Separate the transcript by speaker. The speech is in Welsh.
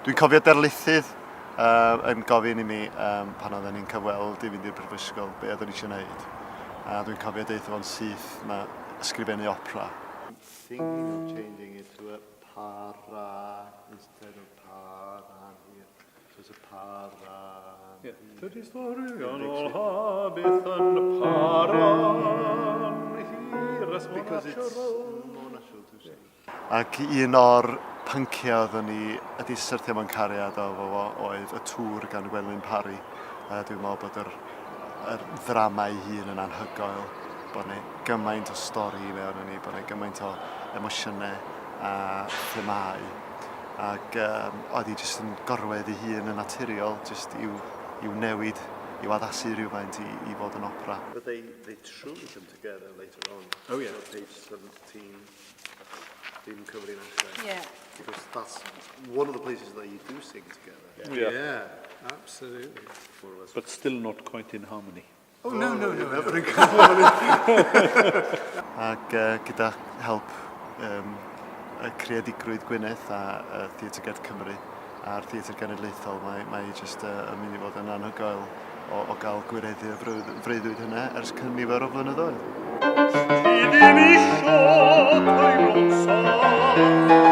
Speaker 1: Dwi'n cofio darlithydd uh, yn gofyn i mi um, pan oedden ni'n cyfweld i fynd i'r brifysgol be oeddwn i eisiau gwneud. A dwi'n cofio deutha fo'n syth na ysgrifennu opera. Thinking of changing it to a para instead of paran here. So it's a paran.
Speaker 2: Yeah. Tydi storion ôl ha byth yn para'n hir as more
Speaker 1: Because it's
Speaker 2: natural.
Speaker 1: more natural to say. Ac un o'r pynciau oeddwn ni wedi syrthio mewn cariad o fo oedd y tŵr gan Gwenlyn Parry. A dwi'n meddwl bod yr, yr ddrama ei hun yn anhygoel, bod yna gymaint o stori i mewn yn ni, bod yna gymaint o emosiynau a themâu. Ac um, oedd hi jyst yn gorwedd ei hun yn naturiol, jyst i'w, i'w newid, i'w addasu rhywfaint i, i fod yn opera. But they, they truly come together later on.
Speaker 2: Oh, yeah.
Speaker 1: So page 17, dim cyfrinachau.
Speaker 3: Yeah.
Speaker 1: Because that's one of the places that you do sing together.
Speaker 2: Yeah.
Speaker 4: Yeah, absolutely.
Speaker 1: More or less.
Speaker 2: But still not quite in harmony.
Speaker 4: Oh, no, no, no.
Speaker 1: Never in harmony. Ac uh, gyda help um, y creadigrwydd Gwyneth a uh, Theatr Gerdd Cymru a'r Theatr Genedlaethol, mae, mae jyst uh, yn mynd i fod yn anhygoel o, o gael gwireddu y freuddwyd hynna ers cynifer o flynyddoedd.
Speaker 2: Ti ddim isio teimlo'n saff.